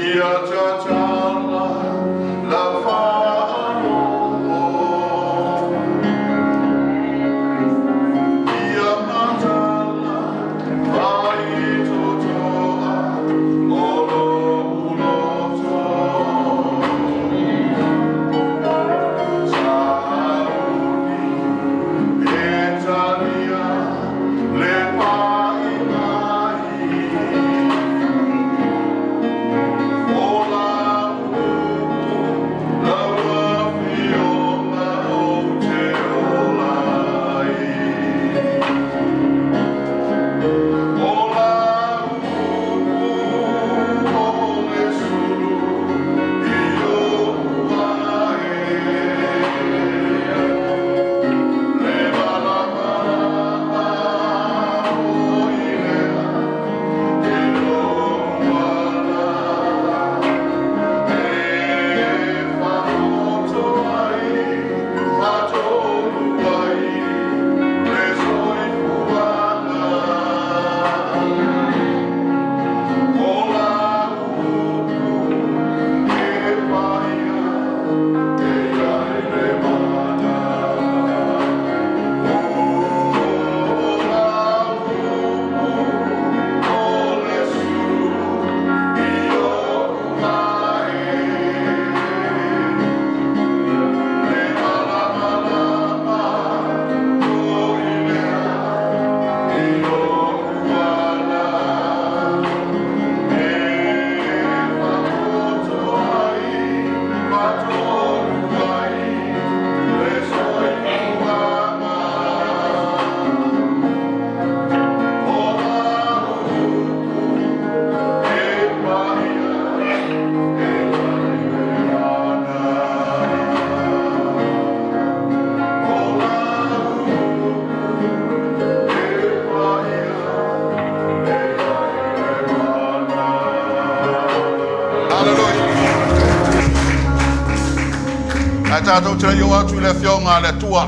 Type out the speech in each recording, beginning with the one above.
Ia tatala lau faalogo, Ia matala faitotoa o lou loto. Sauni e talia le pai mai, O lau upu, lau afioga ou te ola ai. O lau upu o le sulu i ou ae, Le malamalama o i lea i lou ala, E faaoto ai, faatolu ai le soifuaga. O lau upu e paia e ai le mana. O lau upu o le sulu i ou ae, Le malamalama o i lea i lou ala, E faaoto ai, faatolu ai le soifuaga. O lau upu e paia e ai le mana. O lau upu e paia e ai le mana. Hallelujah. Ae tatou te le i oo atu i le afioga a le Atua.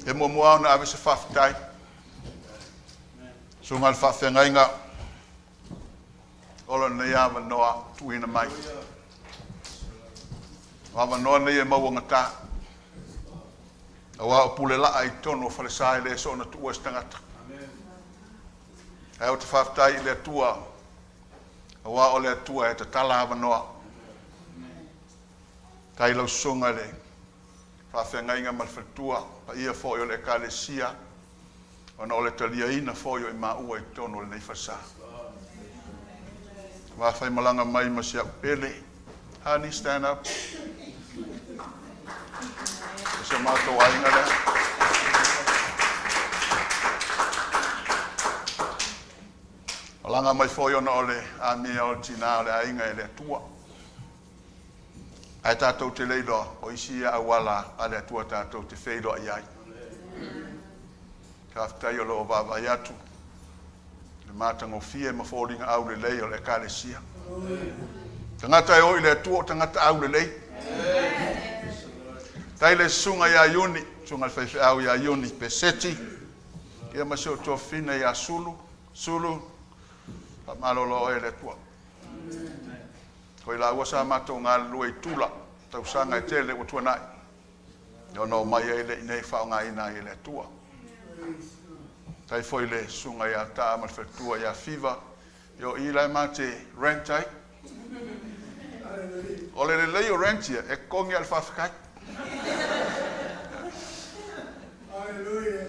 E muamua ona ave se faafetai. Susuga i le faafeagaiga o lenei avanoa tuuina mai. O avanoa nei e mauagata. Aua o pule laa i totonu o falesa e le soona tuua e se tagata. Ae ou te faafetai i le Atua, aua o le Atua e tatala avanoa. Tai lau susuga i le faafeagaiga ma le faletua, paia foi o le Ekalesia, ona o le taliaina foi o i maua i totonu o lenei falesa. Wa fai malaga mai ma si au pele. Honey, stand up. O se matou aiga lea. Malaga mai foi ona o le amia o le tina o le aiga e le Atua. Ae tatou te leiloa o isi ia auala a le Atua tatou te feiloai ai. Faafetai o lo o vaavaai atu le matagofie ma foliga aulelei o le Ekalesia. Tagata e o i le Atua o tagata aulelei. Tai le susuga ia Iuni, susuga i le faifeau ia Iuni Peseti, ia ma si ou tuafafine ia Sulu, Sulu, faamalolo oe e le Atua. Ko i laua sa matou galulue i Tula, tausaga e tele ua tuanai. Ona o mai ai le i nei faaaogaina ai e le Atua. Tai foi le susuga ia Taa ma le faletua ia Fiva, o i la e mate rent ai. O le lelei o rent ia, e totogi lava le faafetai. Hallelujah.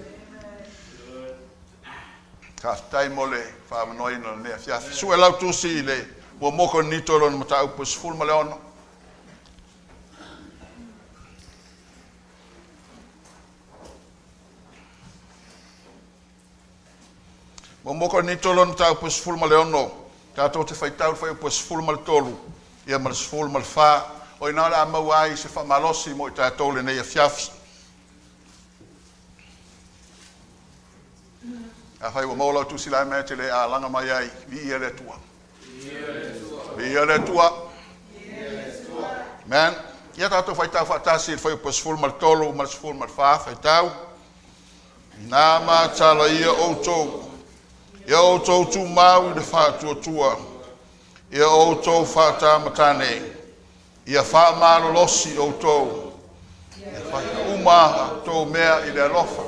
Faafetai mo le faamanoaina o lenei afiafi. Sue lau tusi i le 1 Korinito lona mataupu e 16. 1 Korinito lona mataupu e 16, tatou te faitau le fuaiupu e 13 ia ma le 14. O ina o le a maua ai se faamalosi mo i tatou lenei afiafi. Afai ua maua lau tusi la mea te le alaga mai ai, viia le Atua. Viia le Atua. Amen. Ia tatou faitau faatasi i le fuaiupu e 13 ma le 14, faitau. Na matala ia outou, ia outou tumau i le faatuatua. Ia outou faatamatane, ia faamalolosi outou, ia fai uma a outou mea i le alofa.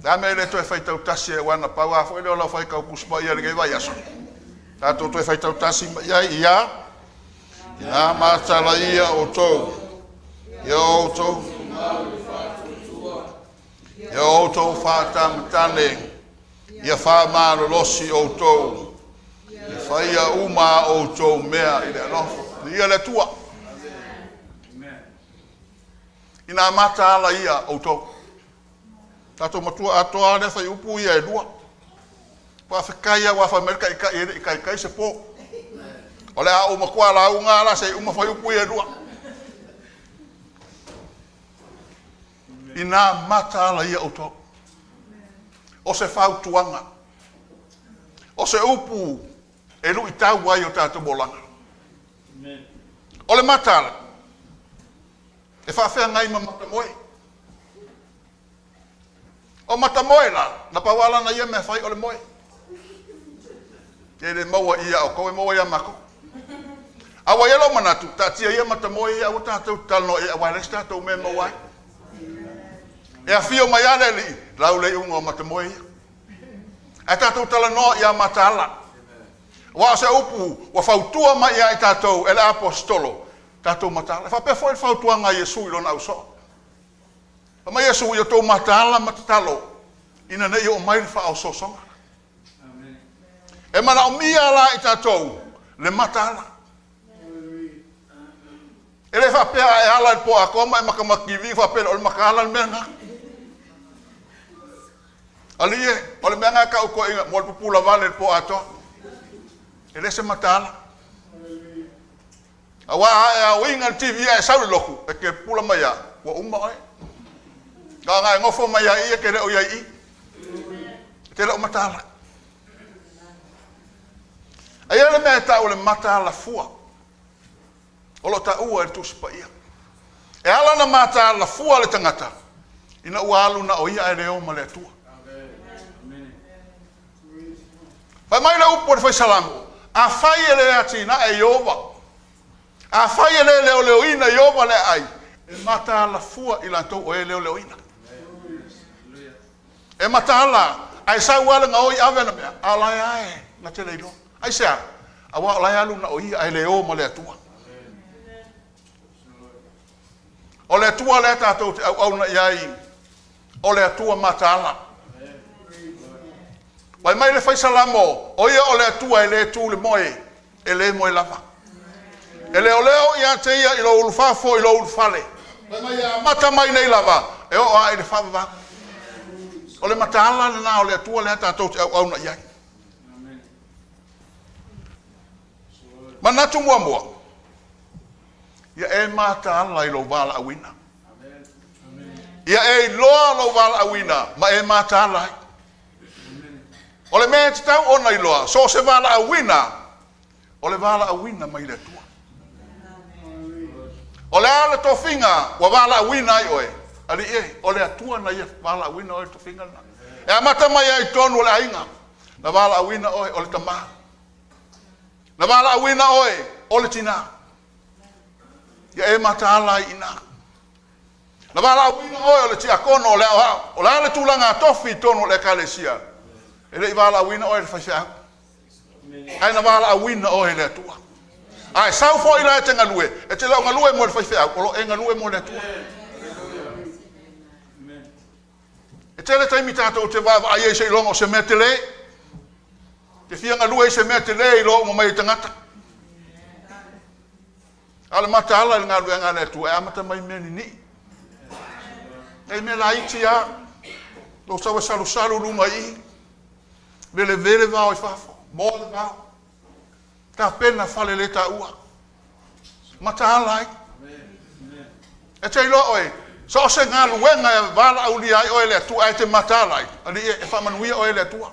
Le a mea e le toe faitau tasi ai aua na pau lava foi lea o lau faitau Tusi Paia i lenei vaiaso. Tatou toe faitau tasi mai i ai ia ina matala ia outou, ia outou ia outou faatamatane, ia faamalolosi outou, ia faia uma a outou mea i le alofa. Ia le Atua. Ina mataala ia outou. Tatou matua atoa lea fuaiupu ia e lua. Faafetai lava ua fai mai le Taitai e le i taitai se po. O le a ou matua lauga la se i uma fuaiupu ia e lua. Ina mataala ia outou. O se fautuaga. O se upu e luitau ai o tatou olaga. O le mataala, e faafeagai ma matamoe. O matamoe la, na pau lava lana ia mea fai o le moe. E le maua ia outou, e maua ia matou. A ua i ai lou manatu, taatia ia matamoe ia, aua tatou te talanoa i ai, aua e leai se tatou mea e maua ai. E afio mai lava le Alii, lau le iuga o matamoe ia. Ae tatou talanoa ia mataala. Aua o se upu ua fautua mai ia i tatou e le Aposetolo, tatou mataala. E faapea foi le fautuaga a Iesu i lona ausoo. Fai mai Iesu, ia outou mataala ma tatalo, ina ne i oo mai le faaosoosoga. E manaomia la i tatou le mataala. E le faapea a e ala i le po atoa ma e matamata TV faapea o le mataala le mea lena. Alii e, o le mea lena e tau toeaiina mo le pupula vale i le po atoa. E le se mataala. Aua a e aoina le TV ae sau i le lotu, e te pupula mai lava, ua uma oe. Na ona e nofo mai lava i i e te le o i ai i i. E te le o mataala. A i ai le mea e tau o le mataala fua, o lo o taua e le Tusi Paia. E ala ona mataala fua le tagata, ina ua alu na o ia ae le o ma le Atua. Fai mai le upu a le Fai Salamo, Afai e le atinae Ieova, afai e le leoleoina Ieova le aai, e mataala fua i latou o e leoleoina. E mataala, ae sau lava le gaoi ave ana mea, a o la e lava e na te le iloa. Aisea? Aua o la e alu na o ia ae le o ma le Atua. O le Atua lea tatou te auauna i ai, o le Atua mataala. Fai mai le Fai Salamo, o ia o le Atua e le tu le moe, e le moe lava. E leoleo ia te ia i lou ulufafo i lou ulufale. Fai mai e amata mai nei lava, e oo lava i le faavavau. O le mataala lena o le Atua lea tatou te auauna i ai. Manatu muamua, ia e mataala i lou valaauina. Ia e iloa lou valaauina ma e mataala ai. O le mea e tatau ona iloa, so o se valaauina, o le valaauina mai le Atua. O le a le tofiga ua valaauina ai oe, alii e, o le Atua na ia valaauina oe i le tofiga lena. E amata mai ai i totonu o le aiga, na valaauina oe o le tama. Na valaauina oe o le tinā. Ia e mataala ai i ina. Na valaauina oe o le tiakono o le aoao. O le a le tulaga a tofi i totonu o le Ekalesia? E le i valaauina oe e le faifeau. Ae na valaauina oe e le Atua. A e sau foi la e te galue, e te le o galue mo le faifeau, o lo o e galue mo le Atua. E tele taimi tatou te vaavaai ai seiloga o se mea tele. Te fia galue i se mea tele iloa uma mai e tagata. A o le mataala i le galuega a le Atua e amata mai mea ninii. E mea laiti lava. Lou sau e salusalu luga i i. Velevele vao i fafo. Moa le vao. Tapena fale le taua. Mataala ai. E te iloa oe, so o se galuega e valaaulia ai oe e le Atua ae te mataala ai, alii e, e faamanuia oe e le Atua.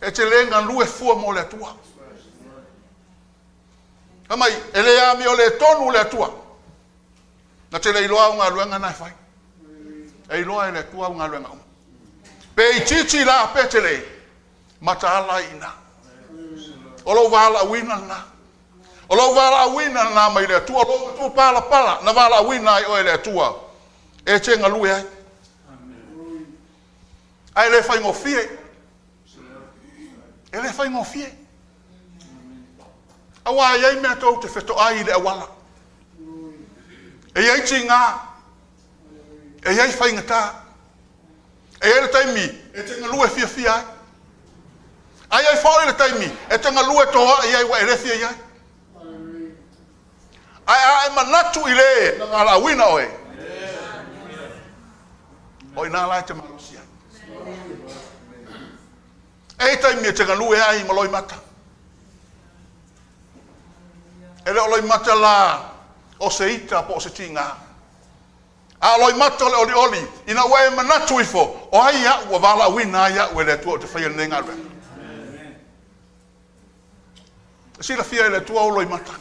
E te le galue fua mo le Atua. Fai mai, e le amio le tonu le Atua. Na te le iloa au galuega na e fai. E iloa e le Atua au galuega uma. Pe itiiti la pe tele, mataala ai i ina. O lou valaauina lena. O lou valaauina lena mai le Atua, o lou matupalapala na valaauina ai oe e le Atua e te galue ai. Ae le faigofie. E le faigofie. Aua e i ai mea tou te fetoai i le auala. E i ai tiga. E i ai faigata. E i ai le taimi e te galue fiafia ai. Ae i ai foi le taimi e te galue toai ai ua e le fia i ai. Ae a e manatu i le na valaauina oe, o i ina la e te malosi ai. E i ai taimi e te galue ai ma loimata. E le o loimata la o se ita po o se tiga. A o loimata o le olioli, ina ua e manatu ifo, o ai au ua valaauina ai au e le Atua ou te faia lenei galuega. E silafia e le Atua ou loimata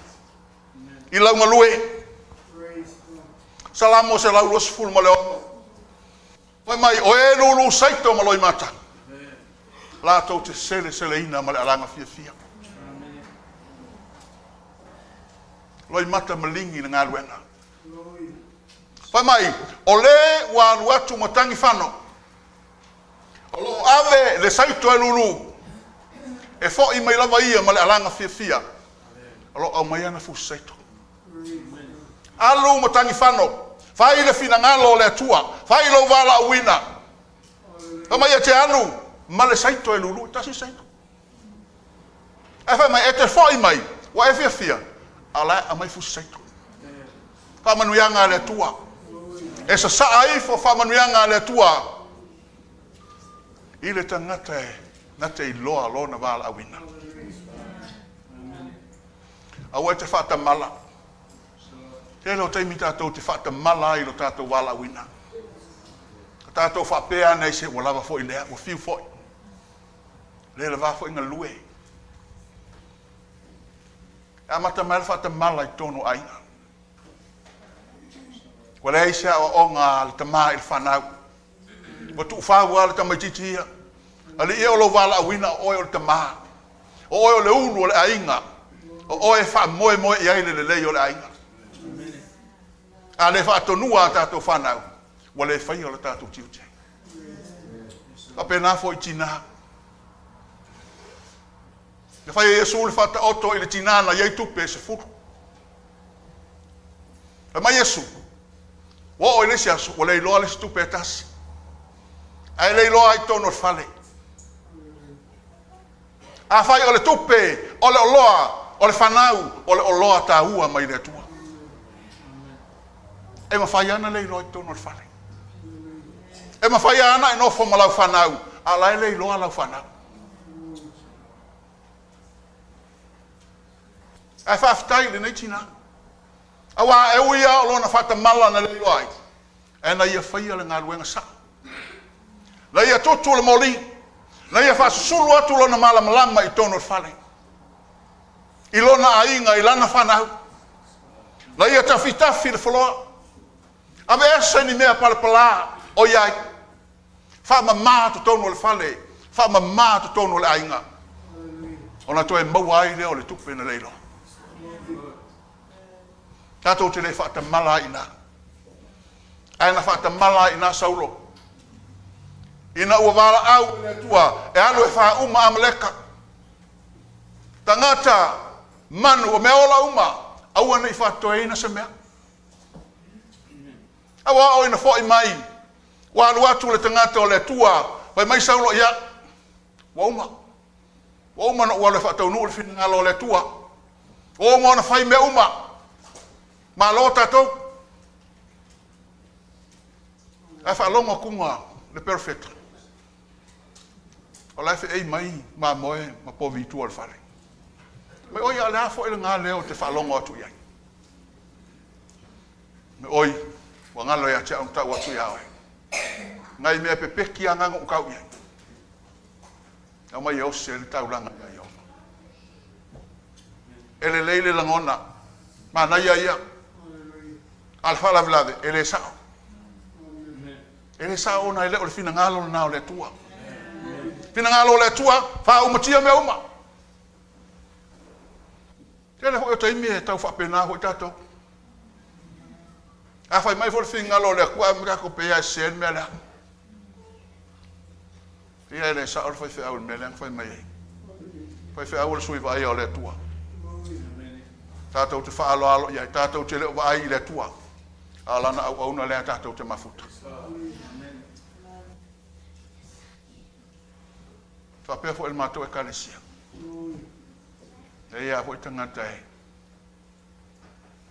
i lau galue. Salamo 126. Fai mai, o e lulu saito ma loimata, latou te seleseleina ma le alaga fiafia. Loimata maligi le galuega. Fai mai, o le ua alu atu ma tagi fano, o lo o ave le saito e lulu, e fo'i mai lava ia ma le alaga fiafia, o lo o aumai ana fusi saito. Alu ma tagi fano, fai le finagalo o le Atua, fai lou valaauina. Fai mai e te alu ma le saito e lulu, e tasi saito. Ae fai mai, e te fo'i mai, ua e fiafia, a o la e aumai fusi saito. Faamanuiaga a le Atua. E sasaa ifo faamanuiaga a le Atua i le tagata e na te iloa lona valaauina. Aua e te faatamala. Tele o taimi tatou te faatamala ai i lo tatou valaauina. Ka tatou faapea ane ai se ua lava foi lea, ua fiu foi. Le lava foi galue. E amata mai le faatamala i totonu o aiga. Ua leai se aoaoga a le tama i le fanau. Ua tuufau lava le tamaitiiti ia. Alii e o lou valaauina o oe o le tama. O oe o le ulu o le aiga. O oe e faamoemoe i ai le lelei o le aiga. A le faatonua a tatou fanau, ua le faia o le tatou tiute. Faapena foi i tinā. Na fai e Iesu le faataoto i le tinā na i ai tupe e 10. Fai mai Iesu, ua oo i le isi aso, ua le iloa le isi tupe e tasi. Ae le iloa ai totonu o le fale. Afai o le tupe, o le oloa, o le fanau, o le oloa taua mai le Atua. E mafai lava ona le iloa i totonu o le fale. E mafai lava ona e nofo ma lau fanau, a o la e le iloa lau fanau. Ae faafetai i lenei tinā. Aua e ui lava o lona faatamala na le iloa ai, ae na ia faia le galuega sao. Na ia tutu le moli, na ia faasusulu atu lona malamalama i totonu o le fale, i lona aiga, i lana fanau. Na ia tafitafi le foloa, aveese ni mea palapala o i ai, faamama totonu o le fale, faamama totonu o le aiga, ona toe maua ai lea o le tupe na le iloa. Tatou te le faatamala ai i ina. Ae na faatamala ai i ina Saulo, ina ua valaau e le Atua e alu e faauma Amaleka. Tagata, manu, o mea ola uma, aua ne i faatoeina se mea. Aua o ina foi mai, ua alu atu le tagata o le Atua, fai mai Saulo, ia, ua uma. Ua uma ona ou alu e faataunuu le finagalo o le Atua. Ua uma ona fai mea uma. Malo tatou. Ae faalogo atuga le perofeta. O la e feei mai mamoe ma povi i tua o le fale. Mai oi, a o le a foi lena lea ou te faalogo atu i ai? Mai oi, ua galo ia te au na tau atu ia oe. Nai mea pepeki lava na na ou tau i ai. Aumai e osi ai le taulaga ia Ieova. E lelei le lagona, manaia ia, a o le faalavelave, e le sao. E le sao ona e le o le finagalo lena o le Atua. Finagalo o le Atua, faaumatia mea uma. Tele foi o taimi e tau faapena foi tatou. A fai mai foi le finagalo o le Atua, ae tatou pei lava e sese le mea lea. Ia e le sao le faifeau i le mea lea na fai mai ai. Faifeau o le sui vaaia o le Atua. Tatou te faaaloalo i ai, tatou te le o vaai i le Atua, a o lana auauna lea tatou te mafuta. Faapea foi le matou ekalesia. E ia foi tagata e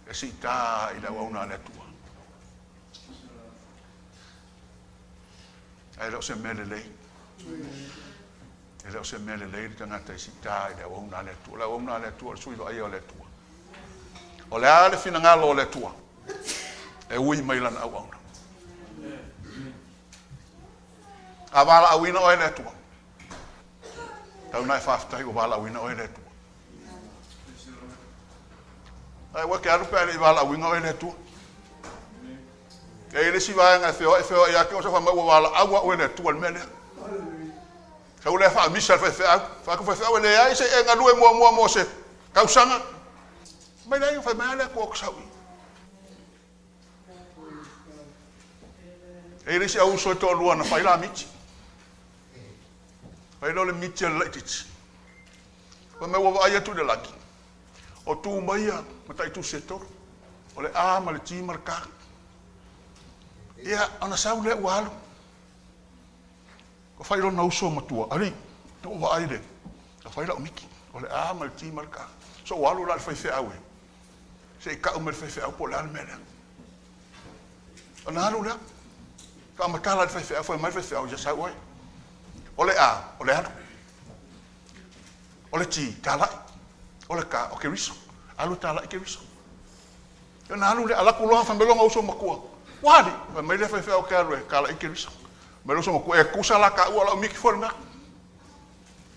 e siitā i le auauna a le Atua. Ae le o se mea lelei. E le o se mea lelei le tagata e siitā i le auauna a le Atua. O le auauna a le Atua o le sui vaaia o le Atua. O le a le finagalo o le Atua e ui mai lana auauna. A valaauina oe e le Atua, tau na e faafetai ua valaauina oe e le Atua. Ae ua ke alu pe a le i valaauina oe e le Atua. E i le isi vaega e feoai feoai ia te oe, fai mai ua valaau au e le Atua i le mea lea. Sau lea faamisa le faifeau. Fai atu faifeau e leai se i e galue muamua mo se tausaga. Mai leai, fai mai lava le Atua ou te sau i. E i le isi au uso e toalua na fai la miti. Fai lea o le miti a le laitiiti. Fai mai ua vaai atu i le lagi, o tu mai ia mataitusi e tolu, o le A ma le T ma le K. Ia, ona sau lea ua alu. Ua fai lona uso matua, alii, na ou vaai le, na fai lau miti, o le A ma le T ma le K. So ua alu la le faifeau e, se i tau mai le faifeau po o le a le mea lea. Ona alu lea, faamatala i le faifeau, fai mai le faifeau, ia sau oe. O le A, o le alu. O le T, talai. O le K, o Keriso. Alu e talai Keriso. Ona alu lea, alu atu loa, fai mai lona uso matua, ua alii, fai mai lea faifeau ke alu e talai Keriso. Fai mai le uso matua, e tusa la taua lau miti foi lena.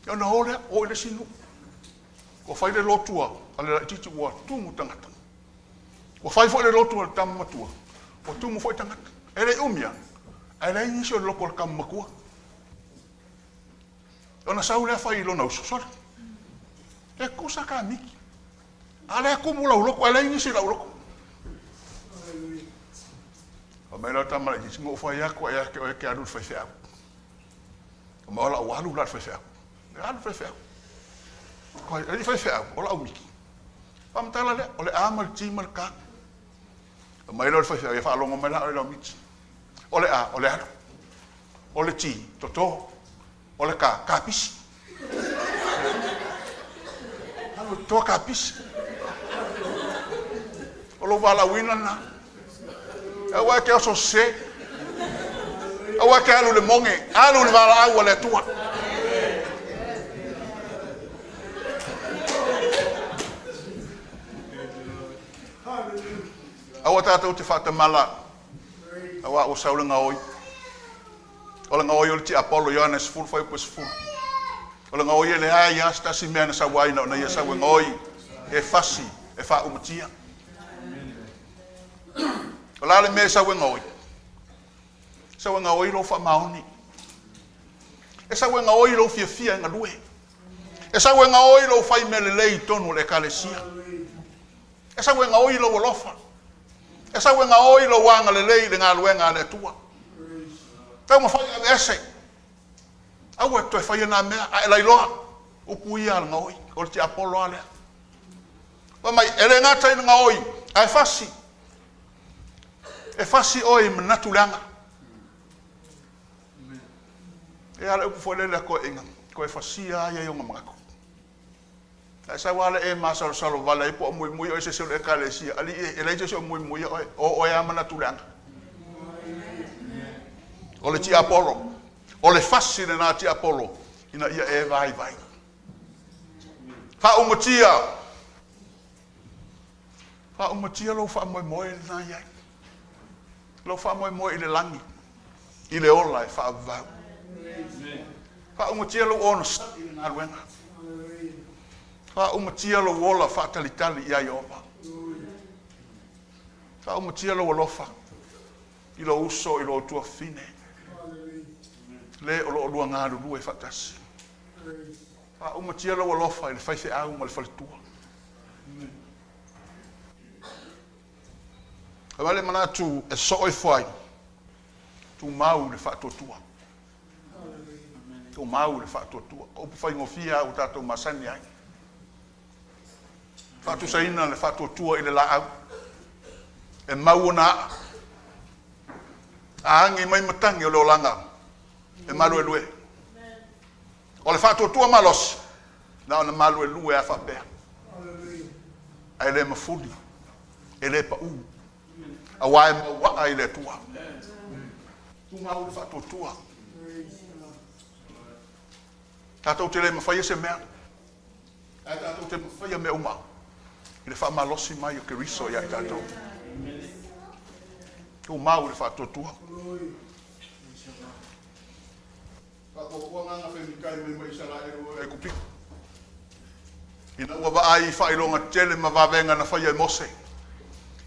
Ona o lea, o i le isi nuu. Ua fai le lotu a le laitiiti ua tumu tagata. Ua fai foi le lotu a le tama matua, ua tumu foi tagata. E le i umi lava, ae leai nisi o le lotu a le tama matua. Ona sau lea fai i lona uso, sole, e tusa ka miki. A lea tumu lau lotu, ae leai nisi i lau lotu. Fai mai lau tama laitiiti, na ou fai atu ia te oe e te alu i le faifeau. Ma o lau alu la i le faifeau. E alu le faifeau. Ai le faifeau, o lau miki. Faamatala lea, o le A ma le T ma le K. Mai lea o le faifeau, ia faalogo mai la oe lau miti. O le A, o le alu. O le T, toto. O le K, kapisi. Alu toto kapisi. O lou valaauina lena. Aua e te oso sese. Aua e te alu i le moge, alu i le valaau a le Atua. Aua tatou te faatamala, aua ua sau le gaoi. O le gaoi o le tiapolo, Ioane 10, fuaiupu e 10. O le gaoi e leai lava se tasi mea na sau ai na o na ia sau e gaoi, e fasi, e faaumatia. O le a le mea e sau e gaoi? Sau e gaoi lou faamaoni. E sau e gaoi lou fiafia e galue. E sau e gaoi lou fai mea lelei i totonu o le Ekalesia. E sau e gaoi lou alofa. E sau e gaoi lou agalelei i le galuega a le Atua. Taumafai e aveese. Aua e toe faia na mea, a e lailoa. Upu ia a le gaoi, o le tiapolo a lea. Fai mai, e le gata i le gaoi, ae fasi. E fasi oe i manatu leaga. E a le upu foi lele a toeaiina, toe fasia ai ai ona manatu. Ae sau lava le e masalosalo vale ai po o muimui oe i se isi o le Ekalesia, alii e, e leai se isi o muimuia oe, o oe lava manatu leaga. O le tiapolo, o le fasi lena tiapolo ina ia e vaivai. Faaumatia, faaumatia lou faamoemoe lena i ai. Lou faamoemoe i le lagi, i le ola e faavavau. Faaumatia lou onosai i le galuega. Faaumatia lou ola faatalitali ia Ieova. Faaumatia lou alofa i lou uso, i lou tuafafine, le o lo o lua galulue faatasi. Faaumatia lou alofa i le faifeau ma le faletua. Fai mai le manatu e soo ifo ai, tumau i le faatuatua. Tumau i le faatuatua. O upu faigofie lava ua tatou masani ai. Faatusaina le faatuatua i le laau. E mau ona aa. A agi mai matagi o le olaga, e maluelue. O le faatuatua malosi, na ona maluelue a faapea. Ae le mafuli, e le pau, aua e mauaa i le Atua. Tumau le faatuatua. Tatou te le mafaia se mea, ae tatou te mafaia mea uma i le faamalosi mai o Keriso ia i tatou. Tumau le faatuatua. Faapuapua agaga femitai mai ma Isaraelu o Aikupito. Ina ua vaai i faailoga tele ma vavega na faia e Mose,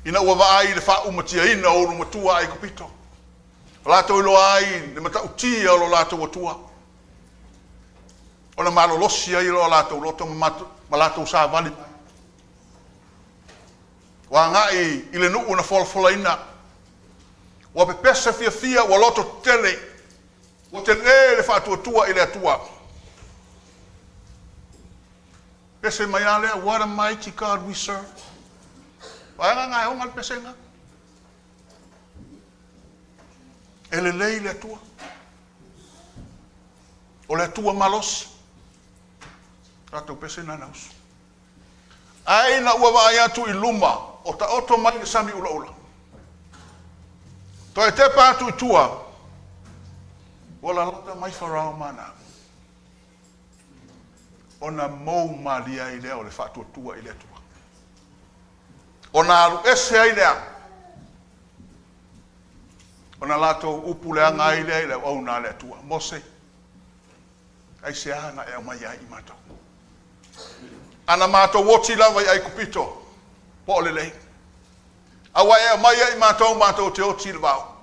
ina ua vaai i le faaumatiaina o ulumatua a Aikupito, o latou iloa ai le matautia o lo latou Atua, ona malolosi ai loa latou loto ma latou savali mai. Ua agai i le nuu na folafolaina, ua pepese fiafia, ua loto tele, Ua tele le faatuatua i le Atua. Pese mai a lea, what a mighty God we serve. Vaega gaeoga le pesega. E lelei le Atua. O le Atua malosi. Tatou pese na nausu. Ae ina ua vaai atu i luma, o taoto mai le sami ulaula. Toe tepa atu i tua, ua lalata mai Farao ma ana ona mou malie ai lea o le faatuatua i le Atua. Ona alu ese ai lea, ona latou upu leaga ai lea i le auauna a le Atua. Mose, Aisea na e aumai ai i matou? Ana matou oti lava i Aikupito, po o lelei. A ua e aumai ai i matou, matou te oti i le vao.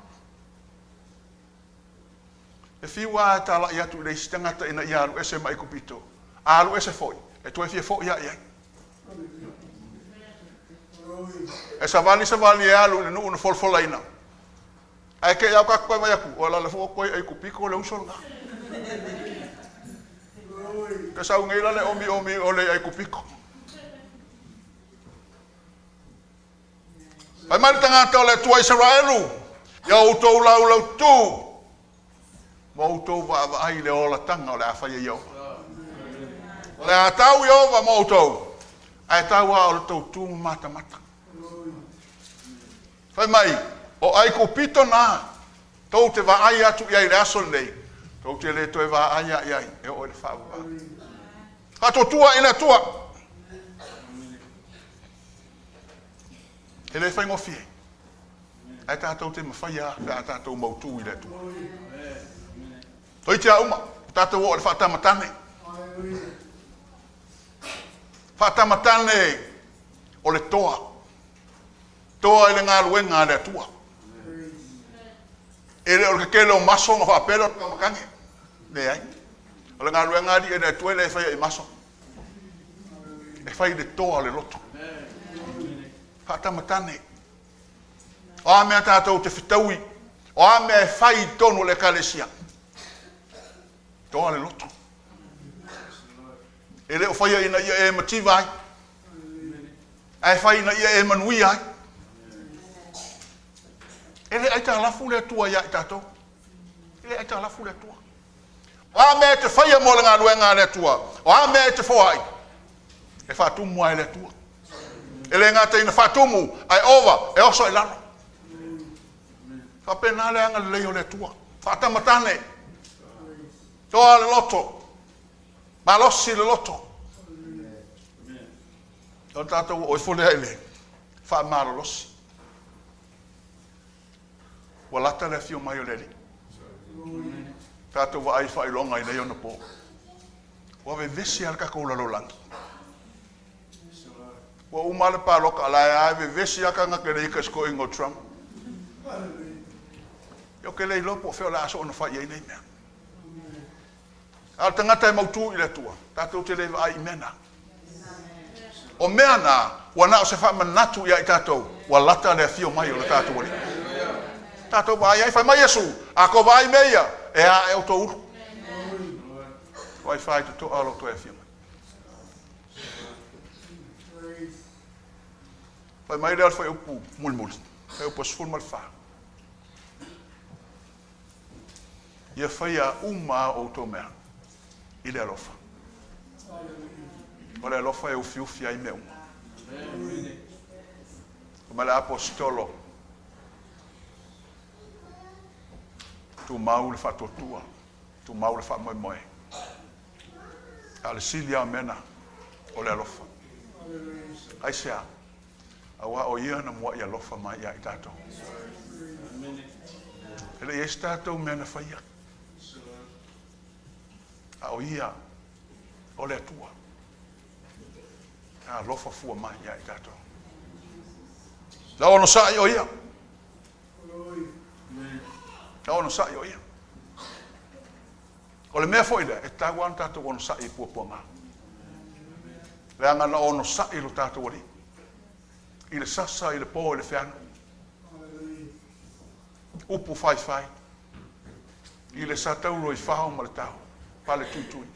E fiu lava e talai atu i le isi tagata ina ia alu ese ma Aikupito, a alu ese foi, e toe fia foi lava i ai. E savali savali e alu i le nuu na folafolaina. Ae te i au ka koe vai atu, o la fua koe ai kupiko le uso lena. Ka sau nei la le omi omi o le ai kupiko. Fai mai le tagata o le Atua Isaraelu, ia outou laulautu ma outou vaavaai i le olataga o le a faia Ieova. O le a tau Ieova ma outou, ae tau a o le tou tu matamata. Fai mai, o Aikupito na, tou te vaai atu i ai i le aso lenei, tou te le toe vaai lava i ai e oo i le faavavau. Faatuatua i le Atua. E le faigofie, ae tatou te mafaia pe a tatou mautu i le Atua. Toeitiiti lava uma, tatou oo i le faatamatane. Faatamatane o le toa. Toa i le galuega a le Atua. E le o le tetele o maso ona faapea lea o le taumatage. Leai. O le galuega a alii e le Atua e le faia i maso. E fai i le toa o le loto. Faatamatane. O a mea tatou te fetaui, o a mea e fai i totonu o le Ekalesia, toa le loto. E le o faia ina ia e mativa ai, ae fai ina ia e manuia ai. E le aitalafu le Atua ia i tatou. E le aitalafu le Atua. O a mea e te faia mo le galuega a le Atua, o a mea e te foai, e faatumu lava e le Atua. E le gata ina faatumu, ae ova, e oso i lalo. Faapena le agalelei o le Atua. Faatamatane, toa le loto, malosi le loto. O le tatou oo ifo lea i le faamalolosi. Ua lata le afio mai o le Alii. Tatou vaai i faailoga i nei ona po. Ua vevesi lava le tatou lalolagi. Ua uma le paloka, a la e lava e vevesi lava tagata i le ika i se toeaina o Trump. Ia ou te le iloa po o fea o le a soona fai i ai nei mea. A o le tagata e mautu i le Atua, tatou te le vaai i mea na. O mea na, ua na o se faamanatu ia i tatou, ua lata le afio mai o le tatou Alii. Tatou vaai ai, fai mai Iesu, a tou vaai i mea ia, e a ea outou ulu. Ua faitotoa lou toe afio mai. Fai mai lea o le fuaiupu mulimuli, fuaiupu 14. Ia faia uma a outou mea i le alofa. O le alofa e ufiufi ai mea uma. Ma le aposetolo, tumau le faatuatua, tumau le faamoemoe. A o le sili lava o mea na, o le alofa. Aisea? Aua o Ia na muai alofa mai ia i tatou. E le i ai se tatou mea na faia. A o Ia, o le Atua, na alofa fua mai ia i tatou. Na onosai o Ia. Na onosai o Ia. O le mea foi lea, e tatau lava ona tatou onosai i puapuaga. Leaga na onosai lo tatou Alii i le sasa, i le po, i le feanu. Upu faifai i le satauro i fao ma le tau, pale tuitui.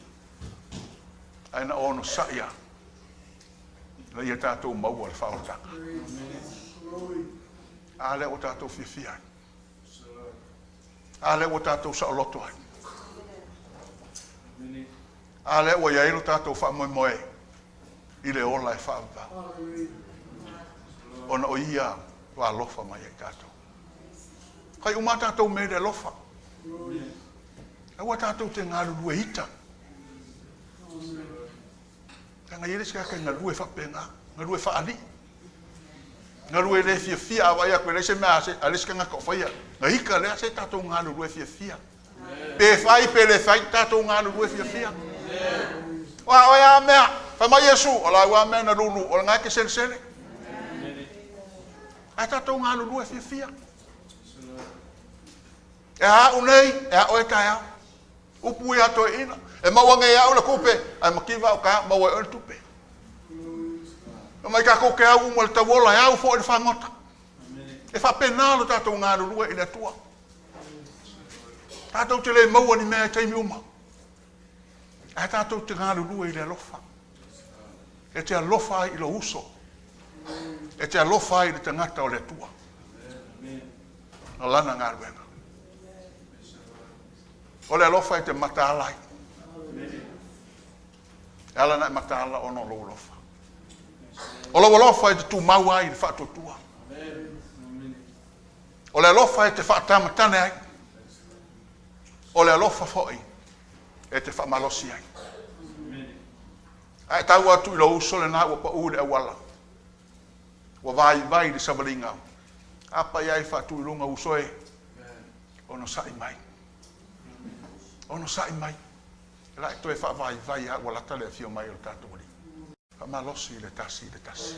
Ae na onosai lava ina ia tatou maua le faaolataga. A lea ua tatou fiafia ai. A lea ua tatou saoloto ai. A lea ua i ai lo tatou faamoemoe i le ola e faavavau. Ona o Ia ua alofa mai ia i tatou. Fai uma a tatou mea i le alofa. Aua tatou te galulue ita. Leaga e i ai le isi tagata e galue faapena, galue faalii. Galue le fiafia, a vaai atu e leai se mea a le isi tagata o faia, na ita lea, se tatou galulue fiafia. Pe fai pe le fai, tatou galulue fiafia. Aua o a mea, fai mai Iesu, o lau a mea na lulu, o lena e te selesele. Ae tatou galulue fiafia. E a au nei, e a oe taeao. Upu ia toeaina, e maua nei e au le tupe, ae mativa au taeao, maua e oe le tupe. Fai mai tatou te au uma i le tauola, e au foi i le fagota. E faapena lo tatou galulue i le Atua. Tatou te le maua ni mea i taimi uma, ae tatou te galulue i le alofa. E te alofa ai i lou uso. E te alofa ai i le tagata o le Atua. Na lana galuega. O le alofa e te mataala ai. E ala ona e mataala ona o lou alofa. O lou alofa e te tumau ai i le faatuatua. O le alofa e te faatamatane ai. O le alofa foi e te faamalosi ai. A e tau atu i lou uso lena ua pau i le auala, ua vaivai i le savaliga, apa i ai faatu i luga, uso e, onosai mai. Onosai mai. E la e toe faavaivai lava ua lata le afio mai o le tatou Alii. Faamalosi le tasi i le tasi.